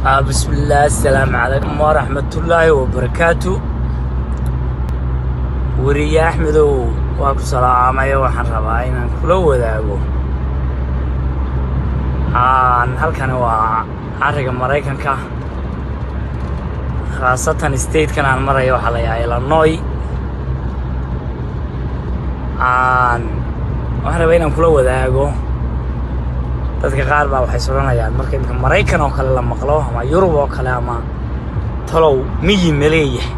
Bismillaah, asalaamu calaykum waraxmatullaahi wabarakaatu. Weriye Axmedow, waa ku salaamaya. Waxaan rabaa inaan kula wadaago halkani waa cariga Maraykanka, khaasatan statekan aan marayo waxaa la yidhaha Illinois. Waxaan rabaa inaan kula wadaago, dadka qaar baa waxay soranayaan marka imika Maraykan oo kale la maqlo ama Yurub oo kale ama talow miyi ma leeyahay?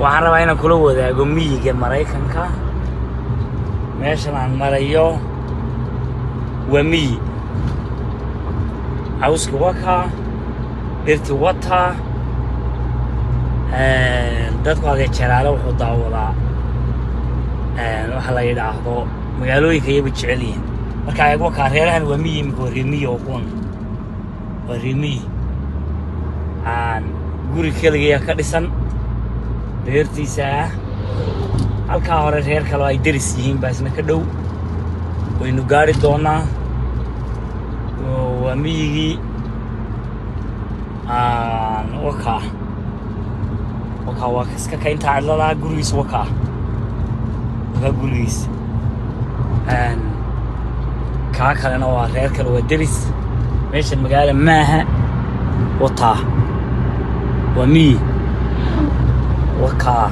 Waxaan rabaa inaan kula wadaago miyiga Maraykanka. Meeshan aan marayo waa miyi. Cawski wakaa, dhirti wataa. Dadku adee jeraale wuxuu daawadaa waxa la yidhaahdo magaalooyinka iyaba jecel yihiin. Marka eeg, wakaa reerahan waa miyi imika, waa reer miyi oo kuwan waa reer miyi. Aan guri keligiya ka dhisan beertiisa ah. Halkaa hore reer kale oo ay deris yihiin baa isna ka dhow, waynu gaari doonaa. Waa miyigii. Wakaa, wakaa, waa iska kayntaa cidladaa. Gurigiisa wakaa, wakaa gurigiisa. Kaa kalena waa reer kale, waa deris. Meeshan magaala maaha, wataa, waa miyi, wakaa.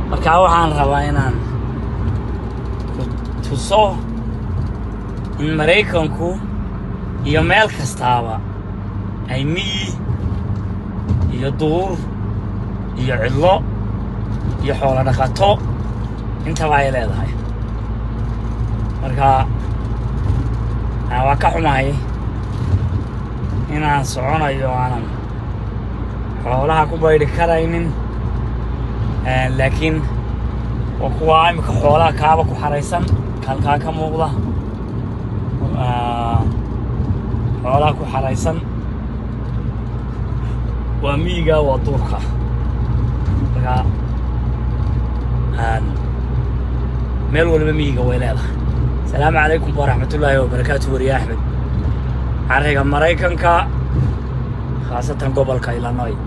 Markaa waxaan rabaa inaan ku tuso in Maraykanku iyo meel kastaaba ay miyi iyo duur iyo cidlo iyo xoolo dhaqato intaba ay leedahay. Marka waa ka xumahay inaan soconayo aanan xoolaha ku baydhi karaynin, laakiin waa kuwaa imika xoolaha kaaba ku xaraysan, kalkaa ka muuqda, xoolaha ku xaraysan. Waa miyiga, waa duurka. Marka meel waliba miyiga way leedahay. Asalaamu calaykum waraxmatullaahi wabarakaatu. Wariye Axmed, cariga Maraykanka, khaasatan gobolka Illinois.